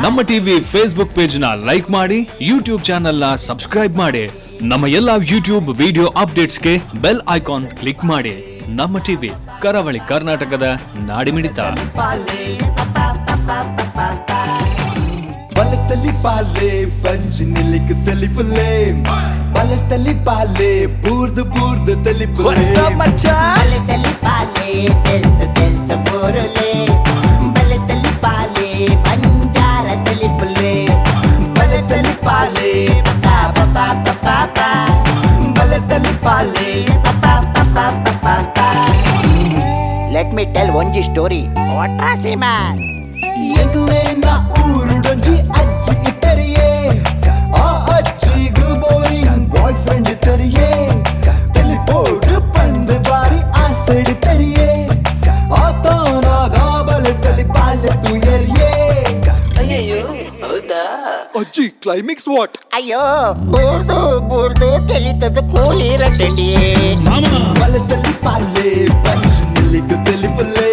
ನಮ್ಮ TV Facebook page ನ like ಮಾಡಿ, ಯೂಟ್ಯೂಬ್ ಚಾನೆಲ್ ನ ಸಬ್ಸ್ಕ್ರೈಬ್ ಮಾಡಿ. ನಮ್ಮ ಎಲ್ಲಾ ಯೂಟ್ಯೂಬ್ ವಿಡಿಯೋ ಅಪ್ಡೇಟ್ಸ್ಗೆ bell icon click ಮಾಡಿ. ನಮ್ಮ ಟಿವಿ, ಕರಾವಳಿ ಕರ್ನಾಟಕದ ನಾಡಿಮಿಡಿತ. ಬಲತಲಿ ಪಾಲೆ ಬಂಜಿ ನಿಲ್ಲಿಕ್ ತೆಲಿಪುಲೆ, ಬಲತಲಿ ಪಾಲೆ ಬೂರ್ದು ಬೂರ್ದು ತೆಲಿಪುಲೆ. ಬಲತಲಿ ಪಾಲೆ ತೆಲ್ತ ತೆಲ್ತ ಬೋರುಲೆ, ಬಲತಲಿ ಪಾಲೆ ಬಂಜಾರ ತೆಲಿಪುಲೆ, ಬಲತಲಿ ಪಾಲೆ ಪಾ ಪಾ ಪಾ ಪಾ ಪಾ, ಬಲತಲಿ ಪಾಲೆ ಪಾ ಪಾ ಪಾ ಪಾ ಪಾ. Let me tell ಒಂಜಿ ಸ್ಟೋರಿ ವಾಟ್ರಾಸಿ ಮ್ಯಾನ್. ಎಂಕ್ಲೇನ ಊರುಡೊಂಜಿ ಅಜ್ಜಿ ಇತ್ತರಿಯೇ, ಆ ಅಜ್ಜಿಗು boring boy friend ಇತ್ತರಿಯೇ. ತೆಲಿಪೋಡು ಪಂದು ಬಾರಿ ಆಸೆಡು ತೆರಿಯೇ, ಆತಾನಾಗ ಬಲತಲಿ ಪಾಲೆ ತುಯರಿಯೇ. ಅಜ್ಜಿ ಕ್ಲೈಮ್ಯಾಕ್ಸ್ what? ಅಯ್ಯೋ, ಬೂರ್ದು ಬೂರ್ದು ತೆಲಿತದ ಕೂಲಿ ರಟ್ಟಂಡಿ. ಬಲತಲಿ ಪಾಲೆ ಬಂಜಿ ನಿಲ್ಲಿಗು ತೆಲಿಪುಲೆ,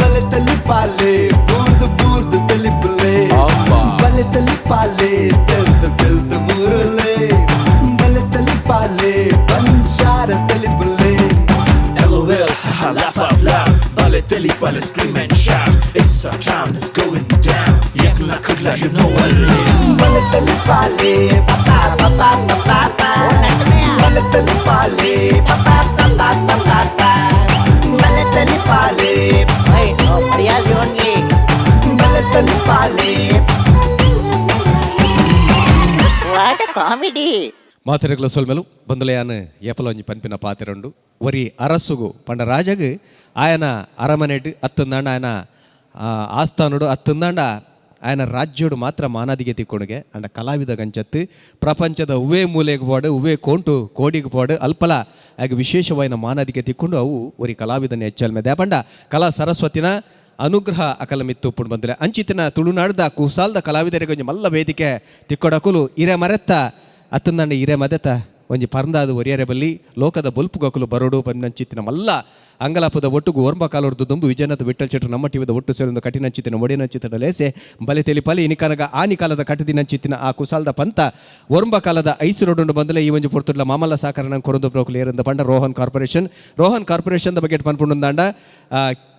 ಬಲತಲಿ ಪಾಲೆ ಬೂರ್ದು ಬೂರ್ದು ತೆಲಿಪುಲೆ, ಬಲತಲಿ ಪಾಲೆ ತೆಲ್ತ ತೆಲ್ತ ಬೂರುಲೆ, ಬಲತಲಿ ಪಾಲೆ ಬಂಜಾರ ತೆಲಿಪುಲೆ. LOL, haha, laugh out loud. Bale teli pale, scream and shout. It's our town, it's going down. Yakla kudla, you know what it is. ಬಲತಲಿ ಪಾಲೆ ಬಲತಲಿ ಪಾಲೆ ಬಲತಲಿ ಪಾಲೆ ಮರ್ಯಾದೆ ಓನ್ಲಿ. ಬಲತಲಿ ಪಾಲೆ. What comedy. ಮಾತೆರೆಗ್ಲ ಸೊಲ್ಮೆಲು ಬಂದಲೆಯಾನ ಏಪಲೊಂಜಿ ಪನ್ಪಿನ ಪಾತೆರಂಡು. ಒರಿ ಅರಸುಗು ಪಂಡ ರಾಜಗ್ ಆಯನ ಅರಮನೆಡ್ ಅತ್ತಂದಾಂಡ ಆಯನ ಆಸ್ಥಾನಡು ಅತ್ತಂದಾಂಡ ಆಯನ ರಾಜ್ಯೋಡು ಮಾತ್ರ ಮಾನಾದಿಗೆ ತಿಕ್ಕೊಡುಗೆ. ಅಂಡ ಕಲಾವಿದ ಗಂಚತ್ತು ಪ್ರಪಂಚದ ಉವೇ ಮೂಲೆಗೆ ಪೋಡು, ಉವೇ ಕೋಂಟು ಕೋಡಿಗೆ ಪೋಡು, ಅಲ್ಪಲ ಆಗ ವಿಶೇಷವಾಯಿನ ಮಾನಾದಿಗೆ ತಿಕ್ಕೊಂಡು ಅವು ಒರಿ ಕಲಾವಿದನ ಹೆಚ್ಚಲ್ಮೆದೆ. ಪಂಡ ಕಲಾ ಸರಸ್ವತಿನ ಅನುಗ್ರಹ ಅಕಲ ಮಿತ್ತು ಉಪ್ಪುಂಡು ಬಂದರೆ. ಅಂಚಿತನ ತುಳುನಾಡ್ದ ಕುಸಾಲ್ದ ಕಲಾವಿದರಿಗೆ ಒಂಜಿ ಮಲ್ಲ ವೇದಿಕೆ ತಿಕ್ಕೊಡಕುಲು ಇರೆ ಮರೆತ್ತ ಅತ್ತಂದಂಡ ಇರೆ ಮದೆತ ಒಂಜಿ ಪರ್ಂದಾದ ಒರಿಯರೆ ಬಲ್ಲಿ ಲೋಕದ ಬೊಲ್ಪುಗಕುಲು ಬರೋಡು ಪನ್ನಂಚಿತ್ತಿನ ಮಲ್ಲ ಅಂಗಲಾಪದ ಒಟ್ಟುಗು ಒರ್ಂಬ ಕಾಲೊರ್ದು ದುಂಬು ವಿಜಯನಾಥ ವಿಠಲ್ ಶೆಟ್ರು ನಮ್ಮ ಟಿವಿದ ಒಟ್ಟು ಸೇರೊಂದು ಕಠಿಣಂಚಿತ್ತಿನ ಒಡಿನಂಚಿತ್ತಿನ ಲೇಸೆ ಬಲೆ ತೆಲಿಪಲಿ ಇನಿಕನಗ ಆನಿ ಕಾಲದ ಕಟದಿನಂಚಿತ್ತಿನ ಆ ಕುಸಾಲ್ದ ಪಂತ ಒರ್ಂಬ ಕಾಲದ ಐಸುರೊಡೊಂಡು ಬಂದಲೆ. ಈ ಒಂಜಿ ಪೊರ್ತುಡ್ಲ ಮಾಮಲ್ಲ ಸಾಕರಣ ಕೊರೊಂದು ಪ್ರೋಕುಲು ಏರಂದ ಪಂಡ Rohan corporation. Rohan corporation the ಬಗ್ಗೆ ಪನ್ಪುಂಡಾಂಡ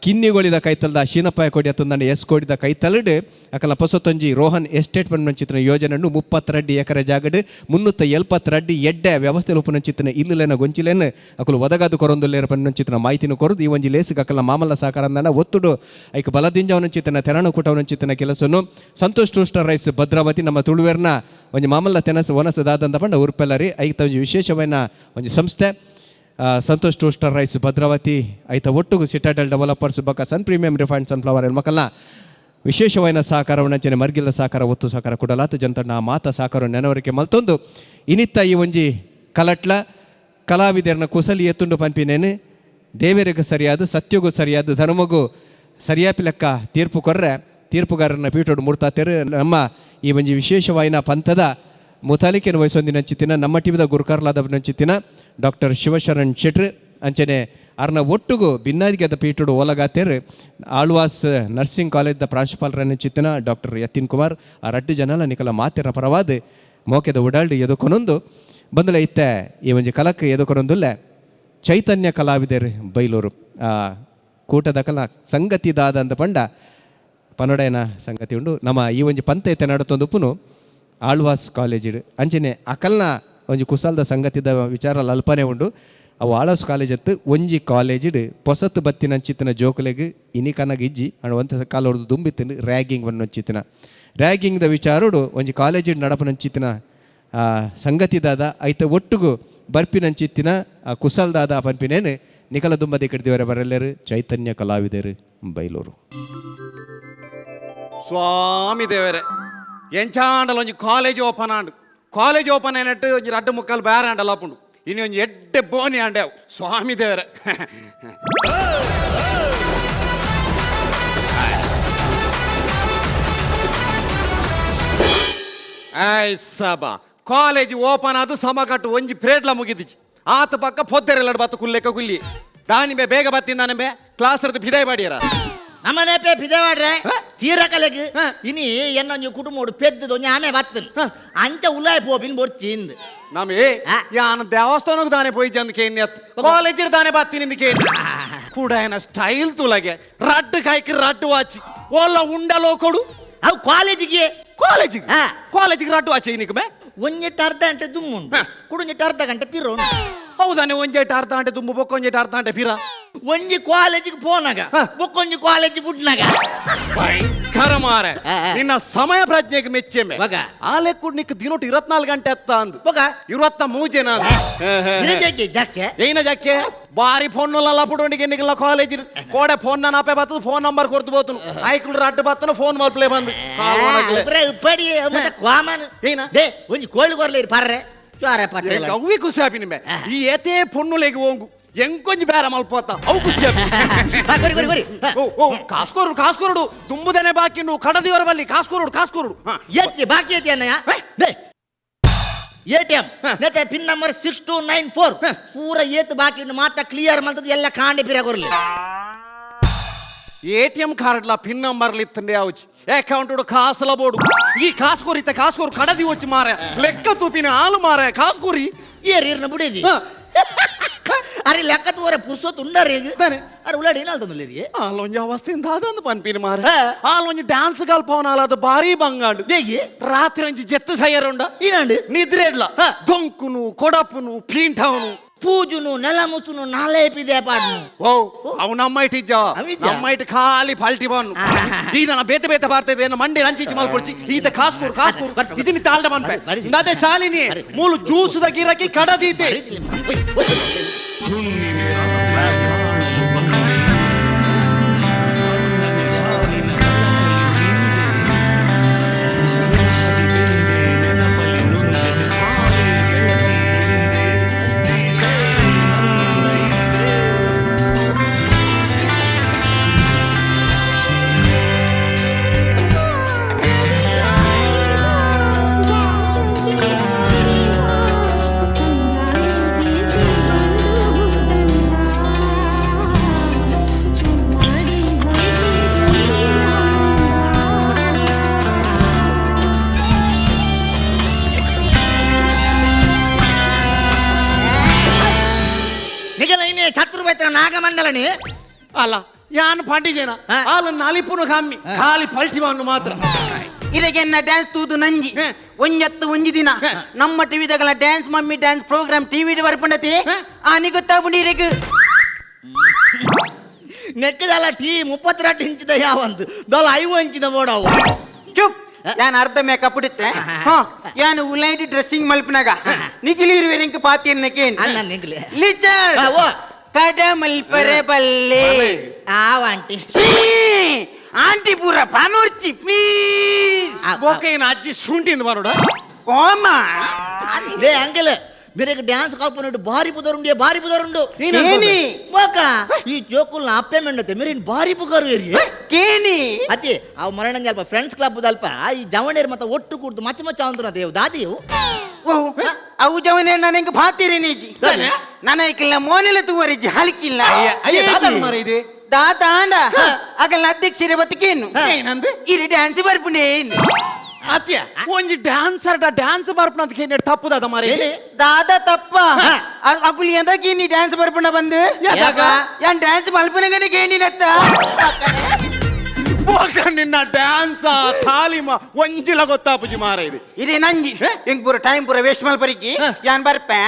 ಕಿನ್ನಿಗೊಳಿದ ಕೈತಲ್ದ ಶೀನಪ್ಪಾಯ ಕೋಡಿ ಅತ್ತಂದಾಂಡ ಎಸ್ ಕೋಡಿದ ಕೈತಲಡ್ ಅಕಲ ಪೊಸತೊಂಜಿ ರೋಹನ್ ಎಸ್ಟೇಟ್ ಪನ್ಪಂಚಿತ್ತಿನ ಯೋಜನೆಯನ್ನು 32 ಎಕರೆ ಜಾಗಡ್ 372 ಎಡ್ಡೆ ವ್ಯವಸ್ಥೆ ಉಪನಂಚಿತ್ತಿನ ಇಲ್ಲುಲೆನ ಗೊಂಚಿಲೆನ್ ಅಕುಲು ಒದಗಾದು ಕೊರೊಂದುಲ್ಲೇರ ಪನ್ಪಂಚಿತ್ತಿನ ಮಾಹಿತಿನ ಕೊರದು. ಈ ಒಂಜಿ ಲೇಸುಗ್ ಅಕಲ ಮಾಮಲ್ಲ ಸಹಕಾರ ಒತ್ತುಡು ಐಕ್ ಬಲದಿಂಜವನಂಚಿತ್ತಿನ ತೆರಣ ಕೂಟವನಂಚಿತ್ತಿನ ಕೆಲಸನು. ಸಂತೋಷ್ ಟೂಸ್ಟರ್ ರೈಸ್ ಭದ್ರಾವತಿ, ನಮ್ಮ ತುಳುವೇರ್ನ ಒಂಜಿ ಮಾಮಲ್ಲ ತೆನಸು ವನಸು ದಾದಂತ ಪಂಡ ಉರ್ಪೆಲ್ಲರಿ ಐತ ಒಂಜಿ ವಿಶೇಷವಾಯಿನ ಒಂಜಿ ಸಂಸ್ಥೆ ಸಂತೋಷ್ ಟೋಸ್ಟರ್ ರೈಸ್ ಭದ್ರಾವತಿ. ಐತ ಒಟ್ಟುಗು ಸಿಟಾಡೆಲ್ ಡೆವಲಪರ್ಸ್ ಬೊಕ್ಕ ಸನ್ premium refined sunflower ಮಕ್ಕಳ ವಿಶೇಷವಾಯಿನ ಸಹಕಾರವನ್ನು ಅಂಚನೆ ಮರ್ಗಿಲ್ಲ ಸಹಕಾರ ಒತ್ತು ಸಹಕಾರ ಕುಡಲಾತ ಜನತಣ್ಣ ಆ ಮಾತ ಸಹಕಾರ ನೆನವರಿಕೆ ಮಲ್ತೊಂದು ಇನಿತ್ತ ಈ ಒಂಜಿ ಕಲಟ್ಲ ಕಲಾವಿದರನ ಕುಸಲಿ ಎತ್ತುಂಡು ಪನ್ಪಿನೇನು ದೇವರಿಗೆ ಸರಿಯಾದ, ಸತ್ಯಗೂ ಸರಿಯಾದ, ಧರ್ಮಗೂ ಸರಿಯಾಪಿ ಲೆಕ್ಕ ತೀರ್ಪು ಕೊರ್ರೆ ತೀರ್ಪುಗಾರನ ಪೀಠೋಡು ಮೂರ್ತಾತೇರು. ನಮ್ಮ ಈ ಒಂಜಿ ವಿಶೇಷವಾಯಿನ ಪಂಥದ ಮುತಾಲಿಕೆಯನ್ನು ವಹಿಸೊಂದಿನಂಚಿತ್ತಿನ ನಮ್ಮ ಟಿವಿದ ಗುರುಕಾರ್ಲಾದ ನಂಚಿತ್ತಿನ ಡಾಕ್ಟರ್ ಶಿವಶರಣ್ ಶೆಟ್ರ್ ಅಂಚನೆ ಅರ್ನ ಒಟ್ಟುಗು ಬಿನ್ನಾದಿಗೆದ ಪೀಠೋಡು ಓಲಗಾತೇರು ಆಳ್ವಾಸ್ ನರ್ಸಿಂಗ್ ಕಾಲೇಜ್ದ ಪ್ರಾಂಶುಪಾಲರ ಡಾಕ್ಟರ್ ಯತಿನ್ ಕುಮಾರ್. ಆ ರಡ್ಡು ಜನಲ ನಿಕಲ ಮಾತಿನ ಪರವಾದ ಮೋಕೆದ ಉಡಾಲ್ಡು ಎದುಕೊನೊಂದು ಬಂದಲ ಇತ್ತೆ ಈ ಒಂಜಿ ಕಲಕ್ ಎದುಕೊನೊಂದುಲ್ಲೆ ಚೈತನ್ಯ ಕಲಾವಿದರು ಬೈಲೂರು. ಆ ಕೂಟದ ಕಲ ಸಂಗತಿ ದಾದ ಅಂತ ಪಂಡ ಪನೊಡೈನ ಸಂಗತಿ ಉಂಡು. ನಮ್ಮ ಈ ಒಂಜಿ ಪಂತ ಐತೆ ನಡತೊಂದು ಉಪ್ಪುನು ಆಳ್ವಾಸ್ ಕಾಲೇಜಿಡ್. ಅಂಚನೆ ಅಕಲ್ನ ಒಂಜಿ ಕುಸಲ್ದ ಸಂಗತಿದ ವಿಚಾರ ಅಲ್ಪನೆ ಉಂಡು. ಅವು ಆಳ್ವಾಸ್ ಕಾಲೇಜ್ ಅತ್ತು ಒಂಜಿ ಕಾಲೇಜಿಡ್ ಪೊಸತ್ತು ಬತ್ತಿನಂಚಿತ್ತಿನ ಜೋಕುಲೆಗ್ ಇನಿ ಕನಗ ಇಜ್ಜಿ ಅಂಡ್ ಒಂತೆ ಕಾಲ ಹೊಡೆದು ದುಂಬಿತ್ತಿನ ರ್ಯಾಗಿಂಗ್ ಒಂಚಿತ್ತಿನ ರ್ಯಾಗಿಂಗ್ದ ವಿಚಾರೋಡು ಒಂಜಿ ಕಾಲೇಜಿಡ್ ನಡಪನಂಚಿತ್ತಿನ ಸಂಗತಿದಾದ ಐತ ಒಟ್ಟುಗು ಬರ್ಪಿನಂಚಿತ್ತಿನ ಆ ಕುಸಲ್ದಾದ ಪನ್ಪಿನೇನು ನಿಕಲ ದುಂಬದಿ ಕಡ್ದಿವರೆ ಬರಲ್ಲೇರು ಚೈತನ್ಯ ಕಲಾವಿದರು ಬೈಲೂರು. ಸ್ವಾಮಿ ದೇವರೇ, ಎಂಚಾಂಡಲ ಒಂಜಿ ಕಾಲೇಜ್ ಓಪನ್ ಆಂಡ್. ಕಾಲೇಜ್ ಓಪನ್ అయినట్టు ಒಂಜಿ ರಡ್ಡು ಮುಕ್ಕಾಲು ಬೇರೆ ಆಂಡಲ ಆಪುಂಡು. ಇನಿ ಒಂಜಿ ಎಡ್ಡೆ ಬೋನಿ ಆಂಡೆ. ಸ್ವಾಮಿ ದೇವರೇ. ಆಯ್ ಸಬಾ, ಕಾಲೇಜ್ ಓಪನ್ ಆದ ಸಮಕಟ್ಟು ಒಂಜಿ ಪ್ರೇಡ್ಲ ಮುಗಿದಿಚ್ಚಿ. ಆತ ಪಕ್ಕ ಪೊದ್ದೆರೆಲ್ಲಡು ಬತ್ತು ಕುಲ್ಲೆಕ್ಕ ಕುಲ್ಲಿ ದಾನಿ ಬೇ ಬೇಗ ಬತ್ತಿಂದಾನೆ ಬೇ ಕ್ಲಾಸ್ ಬಿದಾಯ್ ಬಾಡಿಯರ. ನಮ್ಮನೆ ಪೇ ಪಿದವಾಡ್ರೆ ತೀರಕಲೆಗ್ ಇನಿ ಎನ್ನೊಂಜಿ ಕುಟುಂಬ ಪೆದ್ದದು ಒಂಜಿ ಆಮೆ ಬತ್ತನ್ ಅಂಚ ಉಲಾಯ್ ಪೋಪಿನ್ ಬೊರ್ಚಿಂದ್ ನಮೇ ಯಾನ್ ದೇವಸ್ಥಾನಕ್ಕೆ ದಾನೆ ಪೋಯಿ ಜಂದ್ ಕೇನ್ಯತ್ ಕಾಲೇಜ್ ದಾನೆ ಬತ್ತೀನಿ ಕೇನ್ ಕೂಡ ಏನ ಸ್ಟೈಲ್ ತುಲಗೆ ರಡ್ಡು ಕಾಯ್కి ರಡ್ಡು ವಾಚಿ ಓಲ್ಲ ಉಂಡಲೋ ಕೊಡು ಅವು ಕಾಲೇಜಿಗೆ ಕಾಲೇಜಿಗೆ ಕಾಲೇಜಿಗೆ ರಡ್ಡು ವಾಚಿ ನಿಕ್ ಮೇ ಒಂಜೆಟ್ಟು ಅರ್ಧ ಗಂಟೆ ದುಮ್ಮುಂಡು ಕುಡೊಂಜೆಟ್ಟು ಅರ್ಧ ಗಂಟೆ ಪಿರೋ ಹೌದಾನೆ ಒಂಜೆಟ್ಟು ಅರ್ಧ ಗಂಟೆ ದುಂಬು ಬೊಕ್ಕೊಂಜೆಟ್ಟು ಅರ್ಧ ಗಂಟೆ ಪಿರ ಒಂಜಿ ಕಾಲೇಜಿಗೆ ಪೋನಾಗ ಬೊಕ್ಕೊಂಜಿ ಕಾಲೇಜ್ ಬುಡ್ನಾಗ ಭಯಂಕರ ಮಾರೆ ನಿನ್ನ ಸಮಯ ಪ್ರಜ್ಞೆಗೆ ಮೆಚ್ಚೆಮ್ಮೆ ಆ ಲೆಕ್ಕ ನಿಕ್ ದಿನೋಟು 24 ಗಂಟೆ ಅತ್ತ ಅಂದು 23 ಜನ ಜಕ್ಕೆ ಏನ ಜಕ್ಕೆ ಬಾರಿ ಫೋನ್ ನಲ್ಲ ಪುಡೋಣಿಗೆ ನಿಗಲ್ಲ ಕಾಲೇಜ್ ಕೋಡೆ ಫೋನ್ ನಾನು ಅಪ್ಪೆ ಬರ್ತದೆ ಫೋನ್ ನಂಬರ್ ಕೊಡ್ತು ಬೋತನು ಐಕುಳು ರಡ್ಡು ಬತ್ತನ ಫೋನ್ ಮಲ್ಪ್ಲೆ ಬಂದು ಇಪ್ಪಡಿ ಮತ್ತೆ ಕಾಮನ್ ಏನ they ಒಂಜಿ ಕೋಳಿ ಕೊರ್ಲಿ ಪರ್ರೆ ಜ್ವಾರ ಪಟ್ಟೆ ಅವಿ ಖುಷಿ ಆಪಿ ನಿಮ್ಮೆ ಈ ಏತೇ ಪೊಣ್ಣುಲೆಗೆ ಹೋಗು ಎಂಕೊಂಜಿ ಬೇರೆ ಮಲ್ಪೋತ ಅವು ಖುಷಿ ಆಪಿ ಓ ಓ ಕಾಸ್ಕೋರುಡು ಕಾಸ್ಕೋರುಡು ದುಂಬುದನೆ ಬಾಕಿ ನೀವು ಕಡದಿವರ ಬಲ್ಲಿ ಕಾಸ್ಕೋರುಡು ಕಾಸ್ಕೋರುಡು ಎತ್ತಿ ಬಾಕಿ ಐತಿ ಅನ್ನಯ್ಯ ಎಟಿಎಂ ನೆತ್ತೆ ಪಿನ್ ನಂಬರ್ 6294 ಪೂರ ಏತ್ ಬಾಕಿ ಮಾತ ಕ್ಲಿಯರ್ ಮಾಡ್ತದೆ ಎಲ್ಲ ಕಾಂಡೆ ಪಿರ ಕೊರ್ಲಿ ATM ಕಾರ್ಡ್ಲ pin number ಇತ್ತಂಡೆ ಯಾವಚಿ account Kasarla ಬೋಡು ಈ ಕಾಸ್ಕೋರಿ ಇತ್ತ ಕಾಸ್ಕೋರು ಕಡದಿ వచ్చి ಮಾರ ಲೆಕ್ಕ ತೂಪಿನ ಹಾಲು ಮಾರ ಕಾಸ್ಕೋರಿ ಏರಿರ್ನ ಬಿಡಿದಿ ಅರೆ ಲೆಕ್ಕ ತೂವರೆ ಪುರ್ಸೊತ್ತು ಉಂಡರೆ ಅರೆ ಉಳ್ಳಾಡಿ ಏನಾಲ್ತಂದು ಆಲೊಂಜಿ ಅವಸ್ಥೆಯಿಂದ ಅದಂದು ಪನ್ಪಿನ ಮಾರ ಆಲೊಂಜಿ ಡ್ಯಾನ್ಸ್ ಕಲ್ಪವನ ಅದು ಭಾರಿ ಬಂಗಾಂಡು ದೇಗಿ ರಾತ್ರಿ ಒಂಜಿ ಜೆತ್ತು ಸಯ್ಯರುಂಡ ಈನಾಂಡು ನಿದ್ರೆ ಇಡ್ಲ ದೊಂಕುನು ಕೊಡಪುನು ಪೀಂಠವನು ಪೂಜುನು ನೆಲ ಮುಸುನು ನಾಳೆ ಪಿದೆ ಪಾಡ್ನು ಓ ಅವು ನಮ್ಮ ಇಟ್ಟು ಇಜ್ಜ ನಮ್ಮ ಇಟ್ಟು ಖಾಲಿ ಫಾಲ್ಟಿ ಬಾನು ಈ ನನ್ನ ಬೇತೆ ಬೇತೆ ಬಾರ್ತದೆ ಮಂಡೆ ನಂಚಿಚ್ಚಿ ಮಲ್ಪೊಡ್ಚಿ ಈತ ಕಾಸ್ಕೂರು ಕಾಸ್ಕೂರು ಇದನ್ನ ತಾಳ್ದ ಮನ್ಪೆ ಅದೇ ಶಾಲಿನಿ ಮೂಲು ಜ್ಯೂಸುದ ಗಿರಕಿ ಕಡದೀತೆ ನಾಗಮಂಡಲನಿ ಅಲ್ಲ ಯಾನ್ ಪಾಂಡಿಜೇನ ಆಲ ನಾಲಿಪುನ ಕಮ್ಮಿ ಖಾಲಿ ಪಲ್ಟಿವನ್ನು ಮಾತ್ರ ಇರಗೆನ್ನ ಡ್ಯಾನ್ಸ್ ತೂದು ನಂಜಿ ಒಂಜತ್ತು ಒಂಜಿ ದಿನ ನಮ್ಮ ಟಿವಿದಾಗಲ dance mummy dance program TV ಬರ್ಪಂಡತಿ ಆನಿ ಗೊತ್ತಾಗುಂಡಿ ಇರೆಗ್ ನೆಕ್ಕದಲ್ಲ ಟೀ 32 ಇಂಚಿದ ಯಾವಂದು ದೊಲ 5 ಇಂಚಿದ ಬೋಡವು ಚುಪ್ ಯಾನ್ ಅರ್ಧ ಮೇಕಪ್ ಇಡುತ್ತೆ ಯಾನು ಉಲೈಟ್ ಡ್ರೆಸ್ಸಿಂಗ್ ಮಲ್ಪನಾಗ ನಿಗಿಲಿರುವೆ ನಿಂಕ್ ಪಾತಿಯನ್ನಕೇನ್ ಲಿಚರ್ ಕಡಮಲ್ಪರೆ ಬಲ್ಲೆ ಆವ ಆಂಟಿ ಆಂಟಿ ಪೂರ ಪಾನೋರ್ಚಿ ಪ್ಲೀಸ್ ಓಕೆ ಅಜ್ಜಿ ಶುಂಠಿಂದ ಬರೋಡ ಕೋಮ ಲೇ ಅಂಕಲ್ ಬೇರೆ ಡ್ಯಾನ್ಸ್ ಕಲ್ಪನೆ ಬಾರಿ ಪುದರುಂಡು ಬಾರಿ ಪುದರುಂಡು ಕೇನಿ ಮೋಕ ಈ ಜೋಕುಲ್ನ ಅಪ್ಪೆ ಮೆಂಡತೆ ಮೇರಿನ್ ಬಾರಿ ಪುಗಾರು ಏರಿ ಕೇನಿ ಅತಿ ಅವು ಮರಣಂಜ ಅಲ್ಪ ಫ್ರೆಂಡ್ಸ್ ಕ್ಲಬ್ ಅಲ್ಪ ಈ ಜವಣೇರ್ ಮತ್ತೆ ಒಟ್ಟು ಕೂಡ್ದು ಮಚ್ಚ ಮಚ್ಚ ಅಂದ್ರು ದೇವ್ ದಾದಿಯು ಅವು ಜವನೇ ನನಗೆ ಭಾತಿರಿ ನೀಜಿ ನನಗಿಲ್ಲ ಮೋನೆಲ ತೂವರಿಜಿ ಹಲ್ಕಿಲ್ಲ ಇದೆ ದಾತ ಆಂಡ ಅಗಲ್ನ ಅಧ್ಯಕ್ಷರೇ ಬತ್ತಿಕೇನು ಏನಂದು ಇರಿ ಡ್ಯಾನ್ಸ್ ಬರ್ಪುಂಡೆ ಅತ್ಯ ಒಂಜಿ ಡ್ಯಾನ್ಸರ್ ಡ್ಯಾನ್ಸ್ ಬರ್ಪುನ ಅಂತ ಕೇಳಿ ತಪ್ಪುದಾದ ಮಾರೆ ದಾದ ತಪ್ಪ ಅಗುಲಿ ಎಂದ ಗೀನಿ ಡ್ಯಾನ್ಸ್ ಬರ್ಪುಣ ಬಂದು ಯಾನ್ ಡ್ಯಾನ್ಸ್ ಮಲ್ಪುನಗನೆ ಗೇಣಿನತ್ತ ನಿನ್ನ ಡ್ಯಾನ್ಸ್ ತಾಲಿಮ ಒಂಜಿಲ ಗೊತ್ತಾಪುಜಿ ಮಾರ ಇದು ಇದೇ ನಂಜಿ ಹಿಂಗ್ ಪೂರ ಟೈಮ್ ಪೂರ ವೇಸ್ಟ್ ಮಲ್ಪರಿಕಿ ಯಾನ್ ಬರ್ಪೆ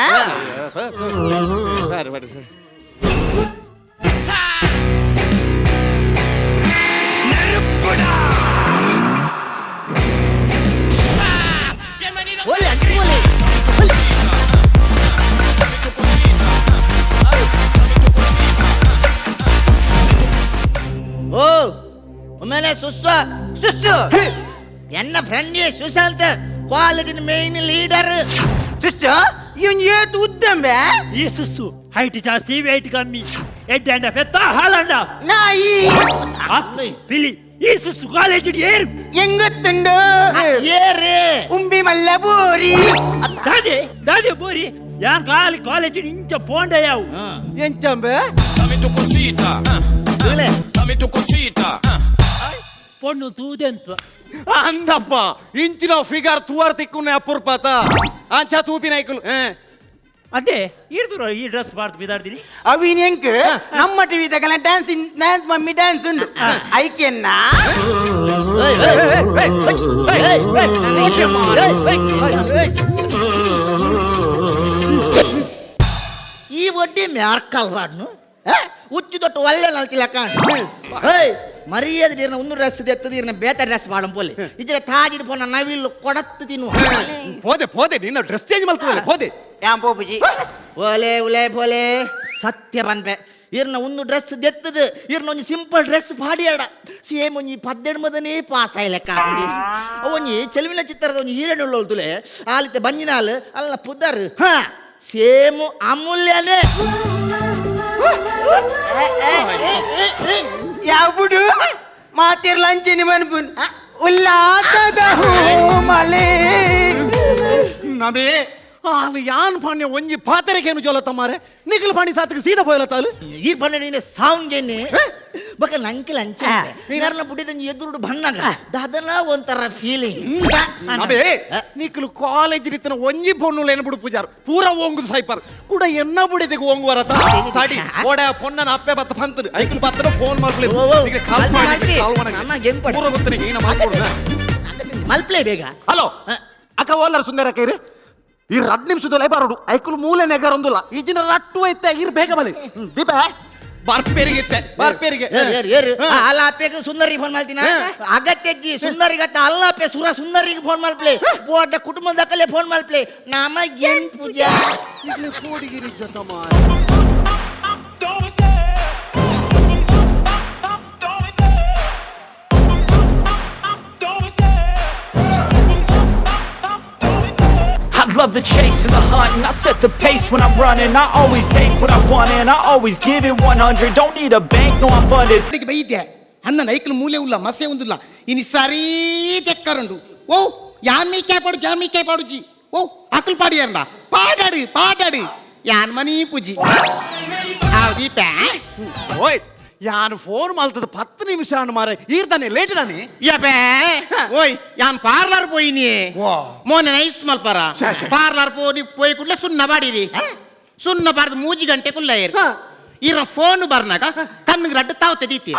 ಸರಿ ಬರಿ ಸರಿ ಓ ಒಮ್ಮೆಲೆ ಸುಸ್ಸು ಸುಸ್ಸು ಎನ್ನ ಫ್ರೆಂಡ್ ಸುಶಾಂತ್ ಕಾಲೇಜಿನ ಮೇನ್ ಲೀಡರ್ ಸುಸ್ಸು ಇವನ್ ಏತು ಉದ್ದಂಬೆ ಈ ಸುಸ್ಸು ಹೈಟ್ ಜಾಸ್ತಿ ವೇಟ್ ಕಮ್ಮಿ ಎಡ್ಡೆ ಪೆತ್ತ ಹಾಲಂಡ ನಾಯಿ ಪಿಲಿ ಈ ಸುಸ್ಸು ಕಾಲೇಜ್ ಏರು ಹೆಂಗೊತ್ತುಂಡು ಏರೇ ಉಂಬಿ ಮಲ್ಲ ಬೋರಿ ದಾದೆ ದಾದೆ ಬೋರಿ ಯಾನ್ ಕಾಲಿ ಕಾಲೇಜ್ ಇಂಚ ಪೋಂಡ ಯಾವು ಎಂಚಂಬೆ Dame tu cosita. ಪೊಣ್ಣು ತೂದೆಂತ ಅಂದಪ್ಪ ಇಂಚಿನ ಫಿಗರ್ ತುವರ್ ತಿಕ್ಕುನೆ ಅಪೂರ್ಪತ ಅಂಚ ತೂಪಿನ ಐಕುಲು. ಅದೇ ಇರ್ದುರ ಈ ಡ್ರೆಸ್ ಬಾರ್ದು ಬಿದಾರ್ದಿನಿ. ಅವಿನ ಎಂಕ್ ನಮ್ಮ TV ತಗಲ dance dance mummy dance ಉಂಡು ಐಕೆನ್ನ. ಈ ಒಡ್ಡಿ ಮ್ಯಾರ್ಕಲ್ ವಾಡ್ನು ಉಚ್ಚು ದೊಟ್ಟ ಒಳ್ಳೆ ನಲ್ತಿಲಕ್ಕ. ಮರ್ಯಾದೆ ನೀರ್ನ ಒಂದು ಡ್ರೆಸ್ ಎತ್ತದ ಇರ್ನ ಬೇತ ಡ್ರೆಸ್ ಮಾಡಂ ಪೋಲೆ ಇದ್ರ ತಾಜಿಡ್ ಪೋನ ನವಿಲ್ಲು ಕೊಡತ್ತು ತಿನ್ನುವ. ಹೋದೆ ಹೋದೆ, ನಿನ್ನ ಡ್ರೆಸ್ ಚೇಂಜ್ ಮಾಡ್ತದಲ್ಲ, ಹೋದೆ. ಯಾಂ ಪೋಪುಜಿ. ಓಲೆ ಉಲೆ ಪೋಲೆ ಸತ್ಯ ಪನ್ಪೆ, ಇರ್ನ ಒಂದು ಡ್ರೆಸ್ ದೆತ್ತದ ಇರ್ನ ಒಂಜಿ ಸಿಂಪಲ್ ಡ್ರೆಸ್ ಪಾಡಿಯಾಡ ಸೇಮ್ ಒಂಜಿ ಪದ್ದೆಣ್ಮದನೇ ಪಾಸ್ ಆಯ್ಲೆಕ್ಕ. ಒಂಜಿ ಚೆಲುವಿನ ಚಿತ್ರದ ಒಂಜಿ ಹೀರೋಯಿನ್ ಉಳ್ಳೋಳ್ತುಲೆ ಆಲಿತೆ ಬಂಜಿನಾಲ್ ಅಲ್ಲ ಪುದರ್ ಹಾ ಸೇಮು ಅಮೂಲ್ಯನೇ. ಯಾವುದು ಮಾತಿರ್ಲ ಅಂಚಿನಿ ಮನ್ಪುನ್ ಉಲ್ಲಾಸದ ಹೂಮಲೆ. ನಮೇ ಆಲು ಯಾನ್ ಪಾಣ್ಯ ಒಂಜಿ ಪಾತೆರೆಕೇನು ಜೋಲ ತಮ್ಮಾರೆ ನಿಖಲ್ ಪಾಣಿ ಸಾತಕ್ಕೆ ಸೀದಾ ಪೋಯಲ ತಾಲು. ಈ ಪಂಡ ನೀನೆ ಸಾಂಗ್ ಏನೆ ಬಕ ನಂಕಿಲ್ ಅಂಚೆ ನೀರ್ನ ಪುಟಿದ ಎದುರುಡು ಬಣ್ಣಗ ದಾದನ ಒಂಥರ ಫೀಲಿಂಗ್. ನಮೇ ನಿಖಲು ಕಾಲೇಜ್ ರೀತಿನ ಒಂಜಿ ಪೊಣ್ಣು ಲೇನು ಬಿಡು ಪೂಜಾರ್ ಪೂರ ಓಂಗುದು ಸೈಪರ್ ಕೂಡ ಎನ್ನ ಬುಡಿದೆಗೆ ಓಂಗು ವರತ ತಡಿ ಓಡ ಪೊನ್ನನ ಅಪ್ಪೆ ಬತ್ತ ಪಂತನು ಐಕಲ್ ಬತ್ತನ ಫೋನ್ ಮಾಡ್ಲಿ. ಓ, ಓ. ಮಲ್ಪಿ, ಅಮ್ಮ, ಗೆಂಪಡ. ಪೂರ ಗೊತ್ತನಿಗೆ ಈನ ಮಾತಾಡು. ಮಲ್ಪ್ಲೆ ಬೇಗ. ಹಲೋ ಅಕ್ಕ, ಓಲಾರ ಸುಂದರ ಕೈರಿ ಈ ರಡ್ ನಿಮಿಷದಲ್ಲೇ ಬರೋಡು ಐಕುಲು ಮೂಲೆ ನೆಗರೊಂದುಲ್ಲ ಈ ಜಿನ ರಟ್ಟು ಐತೆ ಇರ್ ಬೇಗ ಬಲಿ ದೀಪ ಬರ್ಪೇರಿಗೆ ಬರ್ಪೇರಿಗೆ. ಏರು, ಏರು. ಅಲ್ಲ ಅಪ್ಪೆಗೆ ಸುಂದರಿಗೆ ಫೋನ್ ಮಾಡ್ತೀನ ಅಗತ್ಯಜ್ಜಿ ಸುಂದರಿಗತ್ತ ಅಲ್ಲ ಅಪ್ಪೆ ಸುರ ಸುಂದರಿಗೆ ಫೋನ್ ಮಲ್ಪ್ಲೆ ಬೋಟ ಕುಟುಂಬದಕ್ಕಲ್ಲೇ ಫೋನ್ ಮಲ್ಪ್ಲೆ ನಮಗೇನ್ ಪೂಜಾ. I love the chase and the hunt, and I set the pace when I'm running. I always take what I want and I always give it 100. Don't need a bank, no I'm funded. ಇಲ್ಲಿಗೆ ಬೈದ್ಯ ಅನ್ನ ಐಕ್ಲು ಮೂಲೆ ಉಲ್ಲ ಮಸೆ ಉಂದುಲ್ಲ ಇನಿ ಸರೀ ತೆಕ್ಕರುಂಡು. ಓ ಯಾನ್ ಮೀ ಪಾಡು John ಮೀ ಪಾಡುಜಿ. ಓ ಅಕಲ್ ಪಾಡಿಯಾರಂಡ ಪಾಡಾಡು ಪಾಡಾಡು ಯಾನ್ ಮನಿ ಪೂಜಿ ದೀಪ. ಓಯ್ ಯಾನು ಫೋನ್ ಮಾಡ್ತದ 10 ನಿಮಿಷ ಅನ್ನು ಮಾರೆ ಈರ್ತಾನೆ ಲೇಟ್ ತಾನೆ. ಯಬೇ ಓಯ್ ಯಾನ್ ಪಾರ್ಲರ್ ಪೋಯಿನಿ. ವಾ. ಮೋನೆ ನೈಸ್ ಮಲ್ಪರ ಪಾರ್ಲರ್ ಪೋನಿ ಪೋಯಿ ಕೂಡಲೇ ಸುನ್ನ ಬಾಡಿರಿ ಸುನ್ನ ಬಾರ್ದು ಮೂಜಿ ಗಂಟೆ ಕುಲ್ಲ ಏರು ಇರ ಫೋನ್ ಬರ್ನಾಗ ಕಣ್ಣಿಗೆ ರಡ್ಡು ತಾವತೆ ದೀತಿ.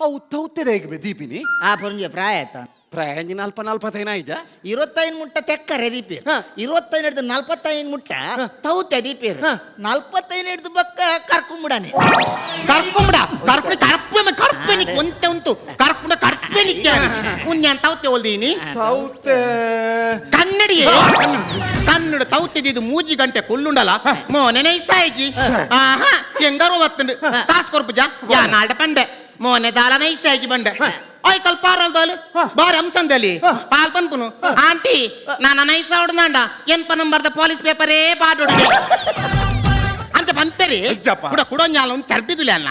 ಅವು ತೌತೆದ ಹೇಗೆ ದೀಪಿನಿ. ಆ ಪೊಂಜೆ ಪ್ರಾಯ ಆಯ್ತಾ? ಪ್ರಾಯ ನಾಲ್ಪ ನಾಲ್ಪತ್ತೈನ ಐಜ. 25 ಮುಟ್ಟ ತೆಕ್ಕರೆ ದೀಪಿ, 25 ಹಿಡ್ದು 45 ಮುಟ್ಟ ತೌತೆ ದೀಪಿ, 45 ಹಿಡ್ದು ಬಕ್ಕ ಕರ್ಕೊಂಬಿಡಾನೆ. ಕರ್ಕೊಂಬಿಡ ಕರ್ಪುಣ ಕರ್ಪೆ ಕರ್ಪೆ ನಿಕ್ ಒಂತೆ ಉಂಟು ಕರ್ಪುಣ ಕರ್ಪೆ ನಿಕ್ಕ ಪುಣ್ಯಾನ್ ತೌತೆ ಒಲ್ದೀನಿ. ತೌತೆ ಕನ್ನಡಿ ಕನ್ನಡ ತೌತೆದಿದ್ದು ಮೂಜಿ ಗಂಟೆ ಕುಲ್ಲುಂಡಲ ಮೋನೆ ನೈಸಾಯಿಜಿ. ಆಹಾ ಹೆಂಗಾರು ಬತ್ತುಂಡು ಕಾಸು ಕೊರ್ಪುಜ ಯಾ ನಾಲ್ಡ ಪಂಡೆ ಮೋನೆ ದಾಲ ನೈಸಾಯಿಜಿ ಬಂಡೆ ಆಯ್ ಕಲ್ ಪಾರಲ್ದೋಲು ಬಾರಿ ಅಂಸಂದಲ್ಲಿ ಪಾಲ್ ಪನ್ಪುನು ಆಂಟಿ ನಾನ ನೈಸ ಹೊಡ್ದಾಂಡ ಎನ್ಪ ನಂಬರ್ದ ಪೊಲೀಸ್ ಪೇಪರೇ ಪಾಡೊಡುಗೆ ಅಂತ ಪನ್ಪೆರಿ. ಇಜ್ಜಪ್ಪ. ಕುಡ ಕುಡೊಂಜಾಲ ಒಂದು ಚರ್ಪಿದುಲೆ ಅನ್ನ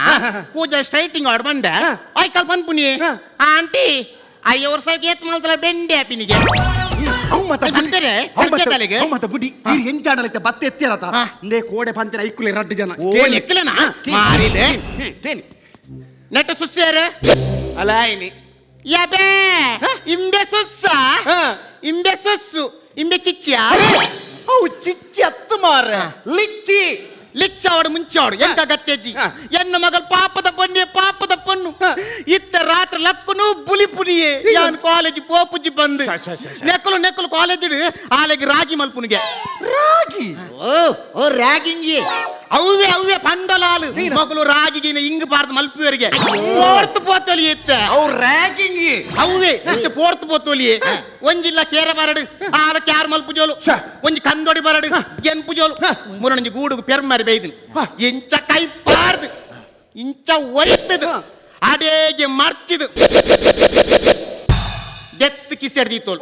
ಪೂಜೆ ಸ್ಟ್ರೈಟಿಂಗ್ ಆಡ್ ಬಂಡೆ ಆಯ್ ಕಲ್ ಪನ್ಪುನಿ ಆಂಟಿ ಅಯ್ಯ ವರ್ಷ ಏತ್ ಮಲ್ತಲ ಬೆಂಡೆ ಆಪಿನಿಗೆ ಅವು ಮತ್ತ ಪನ್ಪೆರೆ ಚರ್ಪೆದಲೆಗೆ. ಅವು ಮತ್ತ ಬುಡಿ ಈ ಎಂಚಾಡಲೈತೆ ಬತ್ತೆ ಎತ್ತಿರತ ಇಂದೇ ಕೋಡೆ ಪಂಚನ ಐಕ್ಕುಲೆ ರಡ್ಡು ಜನ. ಓ ಎಕ್ಕಲೆನಾ ಮಾರಿದೆ ನೆಟ್ಟ ಸುಸ್ಸೇರೆ ಅಲ್ಲ ಇನಿ ಯಬೇ ಇಂಬೆ ಸುಸ್ಸ ಇಂಬೆ ಸುಸ್ಸು ಇಂಬೆ ಚಿಚ್ಚಿಯ. ಅವು ಚಿಚ್ಚಿ ಹತ್ತು ಮಾರ್ರೆ ಲಿಚ್ಚಿ ಲಿಚ್ಚಾವಡು ಮುಂಚಾವಡು ಎಂತ ಗತ್ತೆಜ್ಜಿ ಎನ್ನ ಮಗಲ್ ಪಾಪದ ಪೊನ್ನೆ ಪಾಪದ ಪೊನ್ನು ಇತ್ತ ರಾತ್ರಿ ಲಕ್ಕುನು ಬುಲಿ ಪುನಿಯೇ ಯಾನ್ ಕಾಲೇಜ್ ಪೋಪುಜಿ ಬಂದು ನೆಕ್ಕಲು ನೆಕ್ಕಲು ಕಾಲೇಜ್ ಆಲೆಗೆ ರಾಗಿ ಮಲ್ಪುನಿಗೆ ರಾಗಿ. ಓ ಓ ರ್ಯಾಗಿಂಗ್. ಅವ್ವೆ ಅವ್ವೆ ಪಂಡಲಾಲು ಮಗಳು ರಾಗಿಗಿನ ಹಿಂಗ್ ಬಾರ್ದು ಮಲ್ಪುವರಿಗೆ ಪೋರ್ತು ಪೋತೊಲಿ ಇತ್ತ ಅವು ರ್ಯಾಗಿಂಗ್. ಅವ್ವೆ ಇತ್ತ ಪೋರ್ತು ಪೋತೊಲಿ ಒಂಜಿಲ್ಲ ಕೇರ ಬರಡು ಆಲ ಕ್ಯಾರ್ ಮಲ್ಪು ಜೋಲು ಒಂಜಿ ಕಂದೊಡಿ ಬರಡು ಗೆನ್ಪು ಜೋಲು ಮುರಣಂಜಿ ಗೂಡುಗು ಪೆರ್ಮರಿ ಬೈದಿನ ಇಂಚ ಕೈ ಪಾರ್ದು ಇಂಚ ಒಯ್ತದು ಅಡೇಗೆ ಮರ್ಚಿದು ದೆತ್ತು ಕಿಸೆಡ್ದಿತ್ತೋಳು